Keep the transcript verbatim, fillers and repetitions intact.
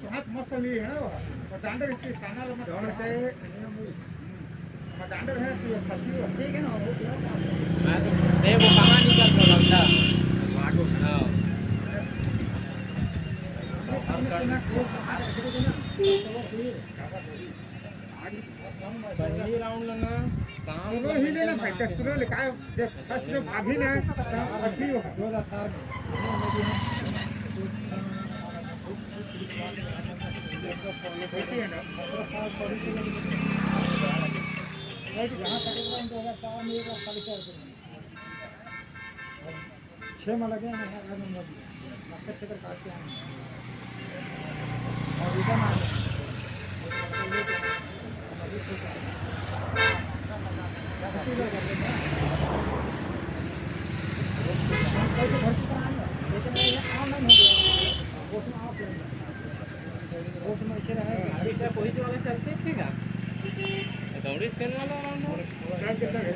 हाथ मस्त नहीं है ना वो। और डांडर इसकी काना लगा। डांडर है, तो ये खसी हो। ठीक है ना, वो क्या बात है? मैं तो, नहीं, वो कहाँ निकल तो लगता। हाँ। सामने से ना, close बाहर है, देखो ना, तो वो कोई है। पहली round लेना, शाम सुनो ही लेना भाई, तो सुनो ले, काय, देख, first में भाभी ने, तो अभी हो। दो हज़ार चार में। देखिए ना। जहाँ तक दो हज़ार चार में एक लाख चालीस हज़ार रुपये। छः में लगे हैं, हर नंबर में। नक्शा क्षेत्र काटते हैं। और इधर आ गए। लेकिन ये online हो गया। उसमें आप, उसमें ऐसे रहे। अभी क्या पुलिस वाले चलते थे क्या? दौड़ी स्टैंड वाला round है?